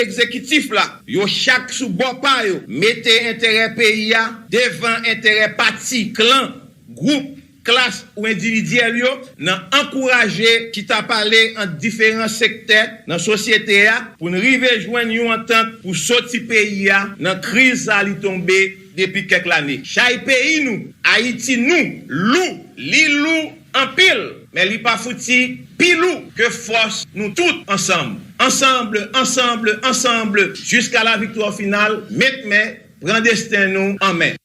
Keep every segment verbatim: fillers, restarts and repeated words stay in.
egzekitif la, yo chak sou bò pa yo, mete enterè peyi a devan enterè pati, klan, gwoup, klas ou endividyèl yo, nan ankouraje chita pale ant diferan sektè nan sosyete a pou n rive jwenn yon antant pou soti peyi a nan kriz sa li tonbe depi kèk lane. Chay peyi nou, Ayiti nou, lou, li lou anpil, men li pa fouti pi lou ke fòs nou tout ansanm. Ansanm, ansanm, ansanm, jiska la viktwa final, met men, pran desten nou an men.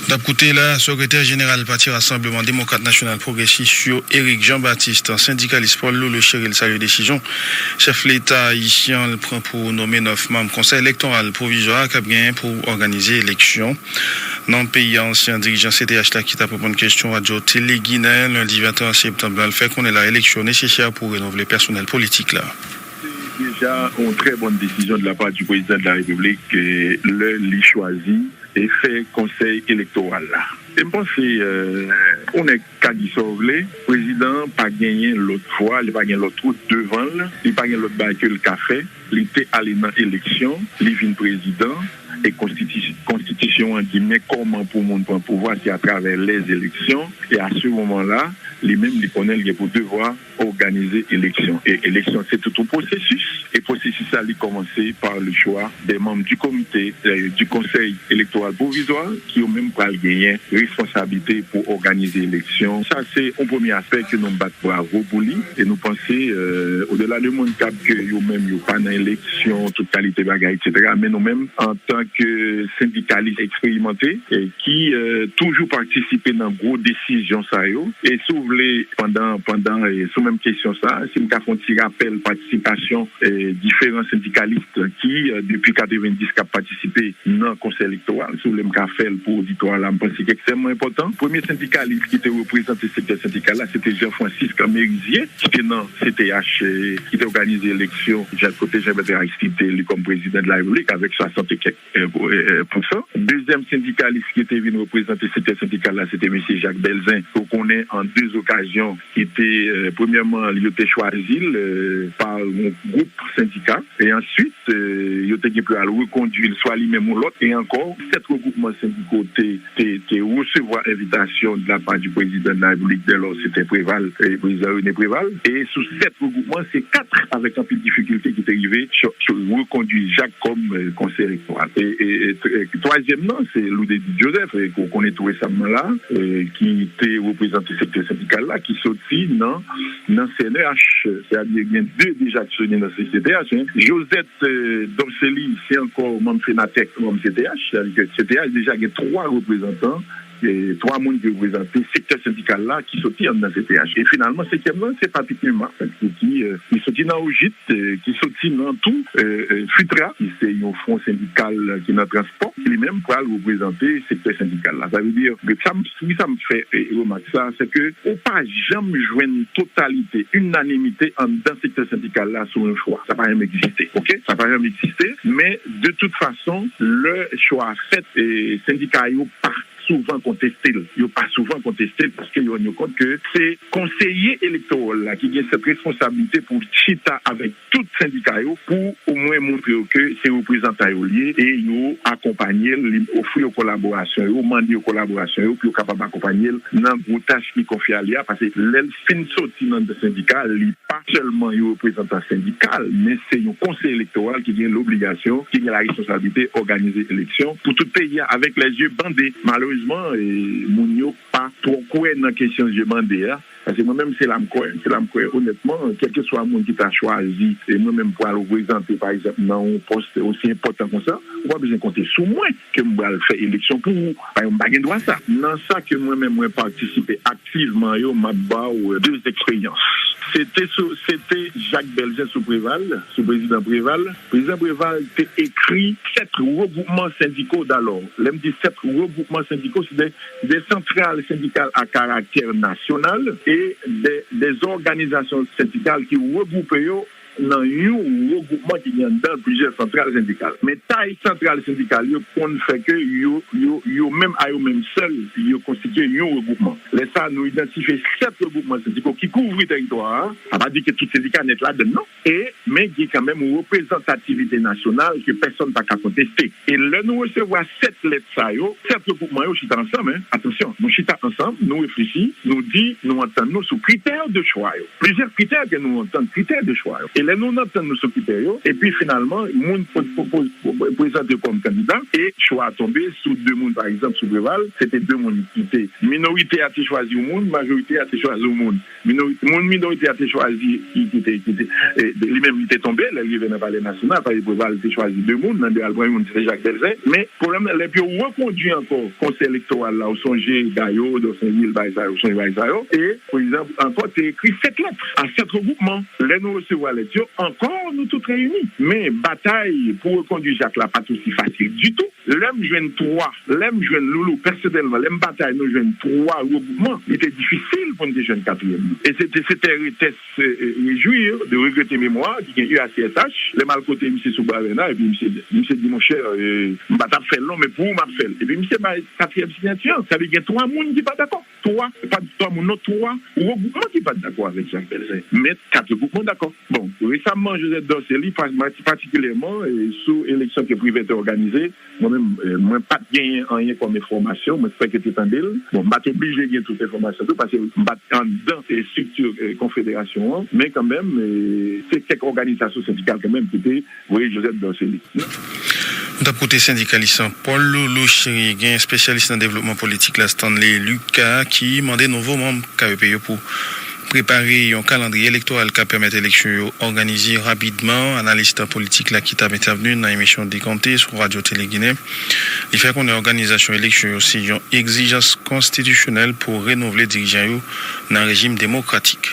N ap koute la, Sekretè Jeneral Pati Rasanbleman Demokrat Nasyonal Pwogresis yo, Eric Jean Baptiste, sendikalis Paul Loulou Chéry salye desizyon chèf Leta ayisyen an pran pou nonmen nèf manm Konsèy Elektoral Pwovizwa a k ap genyen pou òganize eleksyon nan peyi a. Ansyen dirijan C T H la ki t ap reponn kesyon Radyo Tele Ginen lendi venteyen septanm la, l fè konnen la eleksyon nesesè pou renouvle pèsonèl politik la. Deja yon trè bòn desizyon de la part du Président de la République lè li chwazi e fè konsèy elektoral la. E m panse yon nèg ka di sa w vle, prezidan an pa genyen lòt vwa, li pa gen lòt wout devan l, li pa gen lòt bagay ke l ka fè. Li te ale nan eleksyon, li vin prezidan, e konstitisyon an di men kòman pou moun pran pouvwa, se atravè lèzeleksyon. E a se moman la, li menm li konnen l gen pou devwa òganize eleksyon. E eleksyon se tout yon pwosesis, e pwosesis sa li kòmanse pa le chwa dè manm di komite di konsèy elektoral pwovizwa ki yo menm pral genyen responsablite pou òganize eleksyon. Sa se yon premye aspè ke nou bat bravo pou li, e nou panse odela de moun k ap ke yo menm yo pa nan eleksyon, tout kalite bagay, etsetera, men nou menm antanke sendikalis eksperimante ki toujou patisipe nan gwo desizyon sa yo. E si w vle, pandan pandan sou menm kesyon sa, si m ka fè yon ti rapèl patisipasyon diferan sendikalis ki depi katrevenndis k ap patisipe nan konsèy elektoral, si w vle m ka fè l pou oditwa la, m panse ki ekstrèmman enpòtan. Premye sendikalis ki te reprezante sektè sendikal la se te Jean Francisque Merizier ki te nan C T H, ki te òganize eleksyon kote Jean Bertrand Aristide te eli kòm prezidan de la repiblik avèk swasant e kèk pousan. Dezyèm sendikalis ki te vin reprezante sektè sendikal la se te mesye Jacques Belzin, ke w konnen an de okazyon ki te, premyèman, yo te chwazi l pa yon gwoup sendika, e answit yo te gen pou al rekondui l swa li menm ou lòt, e ankò sèt regwoupman sendiko te te te resevwa envitasyon de la part du Président de la République dès lors se te Préval, prezidan René Préval, e sou sèt regwoupman se kat avèk anpil difikilte ki te rive rekondui Jacques kòm konsèy elektoral. E twazyèm nan se Louis Dédith Joseph, ke w konnen tou resamman la, ki te reprezante sektè sendikal la, ki soti nan nan C N E H, sètadi gen de deja ki soti nan C T H. Josette Dorcely se ankò manm Fenatech, manm C T H, sètadi ke C T H deja gen twa reprezantan, twa moun ki reprezante sektè sendikal la ki soti anndan C T H. E finalman senkyèm nan se Patrick Numa, ki ki soti nan OJIT, ki soti nan tou FUTRA, ki se yon fwon sendikal ki nan transpò, ki li menm pral reprezante sektè sendikal la. Sa vle di, sa m, wi, sa m fè remak sa, se ke ou pa janm jwenn totalite, inanimite anndan sektè sendikal la sou yon chwa. Sa pa janm egziste, oke? Sa pa janm egziste, men de tout fason, lè chwa a fèt, sendika yo pa souvan konteste l. Yo pa souvan konteste l paske yo rann yo kont ke se konseye elektoral la ki gen sèt responsablite pou chita avèk tout sendika yo pou omwen montre yo ke se reprezantan yo l ye e yo akonpaye l, li ofri yo kolaborasyon yo, mande yo kolaborasyon yo pou yo kapab akonpaye l nan gwo tach ki konfye a li a, paske lè l fin soti nan sendika, li pa sèlman yon reprezantan sendikal, men se yon konseye elektoral ki gen lobligasyon, ki gen laresponsablite òganize eleksyon pou tout peyi a avèk lè zye bande. Malerezman, moun yo pa twò kwè nan kesyon zye bande a. Paske mwen menm, se la m kwè. Se la m kwè, onètman, kèlkeswa moun ki ta chwazi, e mwen menm pral reprezante, pa egzanp, nan yon pòs osi enpòtan konsa, ou pa bezwen konte sou mwen ke m pral fè eleksyon pou ou. Pa egzanp, m pa gen dwa sa. Nan sa ke mwen menm mwen patisipe aktivman yo, m ap ba w de eksperyans. Se te sou, se te Jacques Belzin sou Preval, sou prezidan Preval. Prezidan Preval te ekri sèt regwoupman sendiko dalò. Lè m di sèt regwoupman sendiko, se de de santral sendikal a karaktè nasyonal e de, de zòganizasyon sendikal ki regwoupe yo nan yon regroupman regroupman ki gen anndan plizyè santral sendikal. Men tay santral sendikal yo konn fè ke yo, yo, yo menm a yo menm sèl, yo konstitye yon regroupman. Lè sa, nou idantifye sèt regroupman sendiko ki kouvri teritwa a. Sa pa di ke tout sendika nèt ladann, non. E, men gen kanmenm reprezantativite nasyonal ke pèsonn pa ka konteste. E lè nou resevwa sèt lèt sa yo, sèt regroupman yo chita ansanm, en. Atansyon, nou chita ansanm, nou reflechi, nou di, nou antann nou sou kritè de chwa yo. Plizyè kritè ke nou antann, kritè de chwa yo. E lè nou antann nou sou kritè yo, epi finalman, moun pou, pou, pou, pou prezante kòm kandida, e chwa a tonbe sou de moun, pa egzanp, sou Preval, se te de moun ki te, minorite a te chwazi yon moun, majorite a te chwazi yon moun. Minori-, moun minorite a te chwazi, ki, ki te, ki te, e, li menm li te tonbe, lè l rive nan Palè Nasyonal, paske Preval te chwazi de moun, nan de a l pran youn, se te Jacques Belzè. Men, pwoblèm nan, lè yo rekondui ankò Konsèy Elektoral la, ou sonje Gaillot, Dorsainville, bagay sa yo, ou sonje bagay sa yo, e, prezan ankò te ekri sèt lèt a sèt regroupman. Lè nou resevwa lèt yo, ankò, nou tout reyini. Men, batay pou rekondui Jacques la pa t osi fasil ditou. Lè m jwenn twa, lè m jwenn Loulou, pèsonèlman, lè m batay nou jwenn twa regroupman, li te difisil pou n te jwenn katriyèm nan. E se te, se te, te se, e, rejwi, de regrete memwa, ki gen U A C S H, lè m al kote misye sou Bravena, epi misye, misye di, monchè, e, m pa t ap fè l non, men pou ou m ap fè l. Epi misye bay katriyèm siyati an, sa vle di gen twa moun ki pa dakò. Twa, pa twa moun non, twa regroupman ki pa t dakò avèk Jacques Belzè. Men kat regroupman dakò. Bon, resamman, Joseph Dorcely, pa-, pa-, patikilyèman, e, sou eleksyon ke Privert te òganize, mwen menm, e, mwen pa t genyen anyen kòm enfòmasyon, mwen t fèk te tande l. Bon, m pa t oblije gen tout enfòmasyon tou, paske m pa t anndan, e, estrikti, e, konfederasyon an, men kanmenm, e, se kèk òganizasyon sendikal kanmenm ki te voye Joseph Dorcely. Nou t ap koute sendikalis Paul Loulou Chérien, gen espesyalis nan devlopman politik la, Stanley Lucas, ki mande nouvo manm K E P yo pou prepare yon kalandriye elektoral k ap pèmèt eleksyon yo òganize rapidman. Analis politik la ki t ap entèvni nan emisyon Dekante sou Radyo Tele Ginen, li fè konnen òganizasyon eleksyon yo se yon egzijans konstitisyonèl pou renouvle dirijan yo nan rejim demokratik.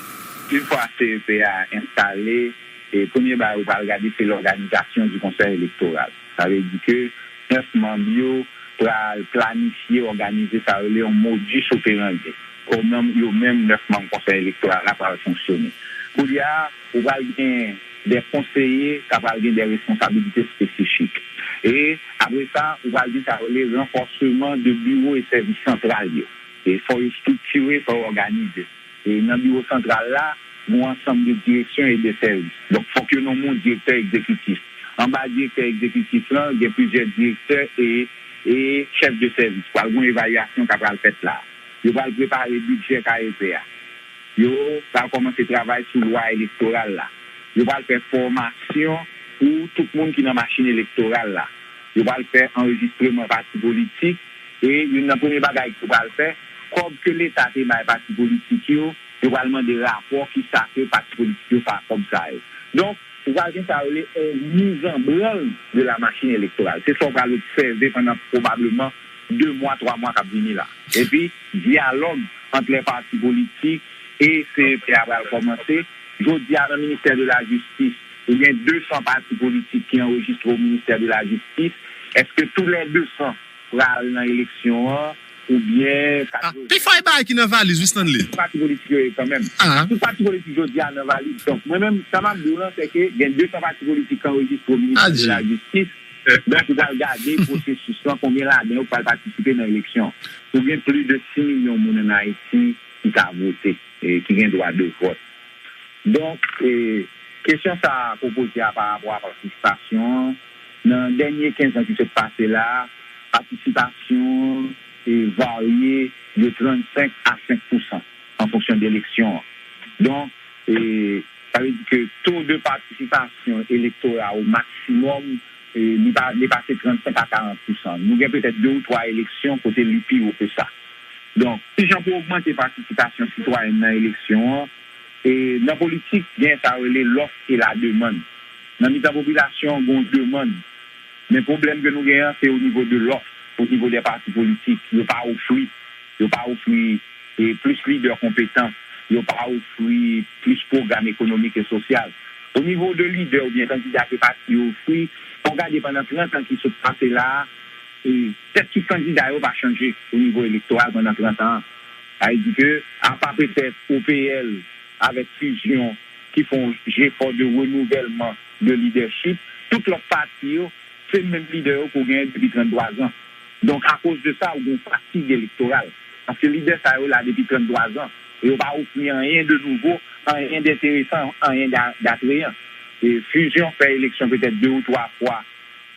Yon fwa C E P a enstale, e premye bagay ou pral gade se l'organisation du Conseil électoral. Sa vle di ke nèf manm yo pral planifye, òganize sa yo rele yon modus operandi. Kòman yo menm nèf manm Konsèy Elektoral la pral fonksyone. Kounye a, ou pral gen de konseye k ap pral gen de responsabilite espesifik. E apre sa, ou pral gen sa yo rele ranfòsman de biwo e sèvis santral yo. E fò yo estriktire, fò yo òganize. E nan biwo santral la, gen yon ansanm de direksyon e de sèvis. Donk, fòk yo nonmen yon direktè egzekitif. Anba direktè egzekitif lan, gen plizyè direktè e, e chèf de sèvis. Pral gen yon evalyasyon k ap pral fèt la. Yo pral prepare bidjè K E P a. Yo pral kòmanse travay sou lwa elektoral la. Yo pral fè fòmasyon pou tout moun ki nan machin elektoral la. Yo pral fè anrejistreman pati politik. E youn nan premye bagay ke yo pral fè, kòb ke Leta te bay pati politik yo, yo pral mande rapò kisa ke pati politik yo fè ak kòb sa yo. Donk, ou pral gen sa yo rele yon mizanbranl de la machin elektoral. Se sa w pral obsève pandan pwobableman de mwa, twa mwa k ap vini la. Epi, dyalòg ant lè pati politik e C E P a pral kòmanse. Jodi a, nan ministè de la jistis, ou gen de san pati politik ki anrejistre o ministè de la jistis. Èske tou lè de san pral nan eleksyon an, oubyen... Ah, pi fò e bagay ki nan valiz, wi, Stanley. Pati politik yo ye kanmenm. Ah. Tout pati politik jodi a nan valiz. Donk, mwen menm, sa m ap di w lan, se ke gen de san pati politik ki anrejistre o ministè de la jistis. Donk, ou pral gade pwosesis lan, konbyen ladan yo k pral patisipe nan eleksyon. Ou gen plis de sis milyon moun ann Ayiti ki ka vote, e ki gen dwa de vòt. Donk, e, kesyon sa a pwopoze a pa rapò a patisipasyon an, nan dènye kenz an ki sot pase la a, patisipasyon an, e, varye de trannsenk a senk pousan an fonksyon de eleksyon an. Donk, e, sa vle di ke to de patisipasyon elektora o maksimòm, e, li pa depase trannsenk a karant pousan. Nou gen petèt de ou twa eleksyon kote li pi wo ke sa. Donk, kijan pou ogmante patisipasyon sitwayèn nan eleksyon an? E nan politik, gen sa yo rele lòf e lademann. Nan mitan popilasyon an, gen yon demann. Men pwoblèm ke nou gen an, se o nivo de lòf, o nivo dè pati politik. Yo pa ofri, yo pa ofri, e, plis lidè konpetan. Yo pa ofri plis pwogram ekonomik e sosyal. O nivo de lidè oubyen kandida ke pati yo ofri, fò w gade pandan trant an ki sot pase la a, e, pètèt tout kandida yo pa chanje o nivo elektoral pandan trant an an. Sa vle di ke, apa petèt O P L avèk Fusion ki fè yon jefò de renouvèlman de lidèchip, tout lòt pati yo, se menm lidè yo ke w genyen depi trannntwa zan. Donk, akoz de sa, ou gen yon fatig elektoral. Paske lidè sa yo la depi trannntwa zan. E yo pa ofri anyen de nouvo, anyen denteresan, anyen d'a- d'atreyan. E Fusion fè eleksyon petèt de ou twa fwa.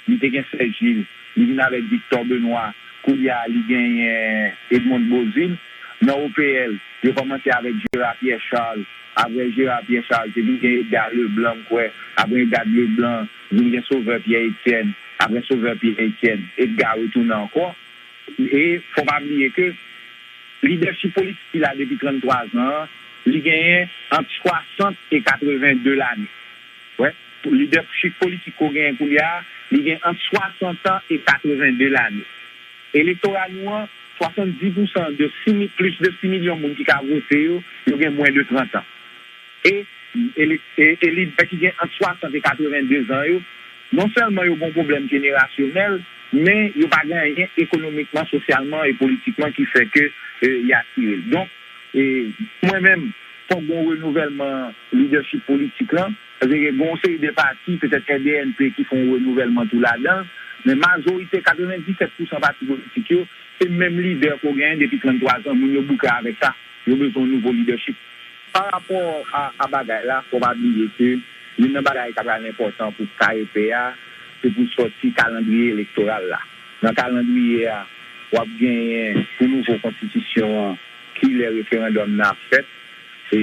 Li te gen Serge Gilles, li vin avèk Victor Benoît, kounye a li genyen Edmonde Beauzile. Nan O P L, yo kòmanse avèk Gérard Pierre Charles. Apre Gérard Pierre Charles, te vin gen Edgar Leblanc, m kwè. Apre Edgar Leblanc, vin gen Sauveur Pierre Etienne. Apre Sauveur Pierre Etienne, Edgar retounen ankò. E fò pa bliye ke lidèchip politik ki la depi trannntwa zan an, li genyen ant swasant e katreven de lane. Wè, lidèchip politik ke w genyen kounye a, li gen ant swasant an e katreven de lane. Elektora nou an, swasanndis pousan de sis mi- plis de sis milyon moun ki ka vote yo, yo gen mwens de trant an. E, e, e, e lidè ki gen ant swasant e katreven de zan yo, non sèlman yo gen yon pwoblèm jenerasyonèl, men yo pa gen anyen ekonomikman, sosyalman e politikman ki fè ke e, y atire l. Donk, e, mwen menm, fòk gen yon renouvèlman lidèchip politik lan, paske gen yon seri de pati, petèt R D N P ki fè yon renouvèlman tou ladan l, men majorite, katrevenndisèt pousan pati politik yo, se menm lidè ke w genyen depi trannntwa zan, moun yo bouke avèk sa. Yo bezwen yon nouvo lidèchip. Pa rapò a, a bagay la, fò pa bliye ke youn nan bagay k ap pral enpòtan pou K E P a, se pou sòti kalandriye elektoral la. Nan kalandriye a, w ap genyen pou nouvo konstitisyon an, kilè referandòm nan ap fèt. E,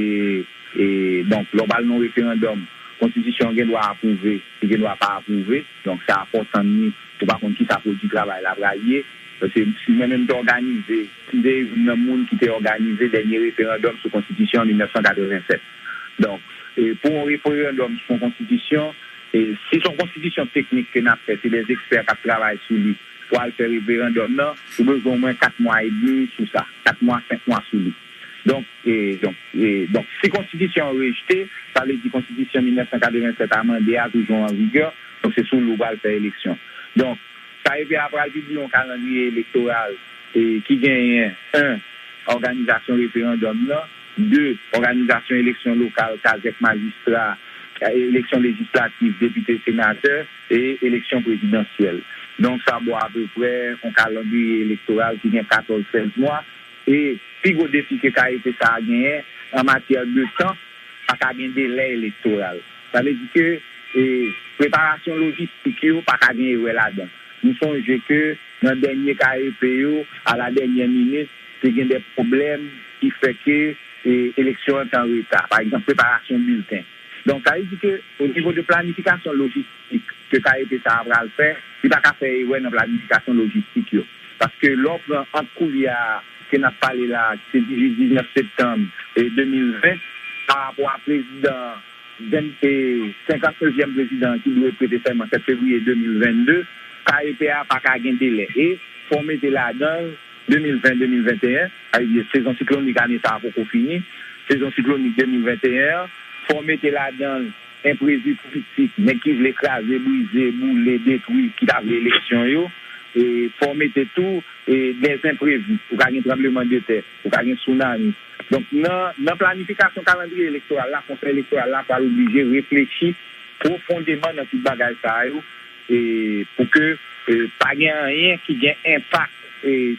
e, donk, lè w pral nan referandòm, konstitisyon an gen dwa apwouve, li gen dwa pa apwouve. Donk, se a fò tann li, ou pa konn kisa pwodui travay la pral ye. Paske si mwen menm te òganize, si m te youn nan moun ki te òganize dènye referandòm sou konstitisyon an mil nèf san katrevennsèt. Donk, e, pou yon referandòm sou yon konstitisyon, e, si se yon konstitisyon teknik ke n ap fè, se de ekspè k ap travay sou li pou al fè referandòm nan, ou bezwen omwen kat mwa edmi sou sa, kat mwa, senk mwa sou li. Donk, e, donk, e, donk, si konstitisyon an rejte, sa vle di konstitisyon mil nèf san katrevennsèt amande a toujou an vigè, donk se sou li ou pral fè eleksyon. Donk, K E P a pral pibliye yon kalandriye elektoral, e, ki genyen, en, òganizasyon referandòm nan, de, òganizasyon eleksyon lokal, kazèk majistra, eleksyon lejislatif, depite, senatè, e eleksyon prezidansyèl. Donk, sa ba w apeprè yon kalandriye elektoral ki gen katòz, sèz mwa. E pi gwo defi ke K E P sa a genyen an matyè de tan, pa ka gen delè elektoral. Sa vle di ke, e, preparasyon lojistik yo pa ka gen erè ladan. Nou sonje ke nan dènye K E P yo, a la dènyè minit, te gen de pwoblèm ki fè ke, e, eleksyon an te an reta. Pa egzanp, preparasyon bilten. Donk, sa vle di ke o nivo de planifikasyon lojistik ke K E P sa a pral fè, li pa ka fè erè nan planifikasyon lojistik yo. Paske lè w pran ant koulye a ke n ap pale la, ki se dizuit, diznèf septanm, e, de mil ven, pa rapò a prezidan, ven, e, senkantnevyèm prezidan ki dwe prete sèman sèt fevriye de mil vennde, K E P a pa ka gen delè. E fò w mete ladan l de mil ven, de mil venteyen, sa vle di sezon siklonik ane sa a poko fini, sezon siklonik de mil venteyen an, fò w mete ladan l enprevi politik, nèg ki vle kraze, brize, boule, detwi, ki ta vle eleksyon yo, e fò w mete tou, e, dèzenprevi. Ou ka gen tranblemanntè, ou ka gen sounami. Donk, nan, nan planifikasyon kalandriye elektoral la, Konsèy Elektoral la pral oblije reflechi pwofondeman nan tout bagay sa yo, e, pou ke, e, pa gen anyen ki gen enpak, e,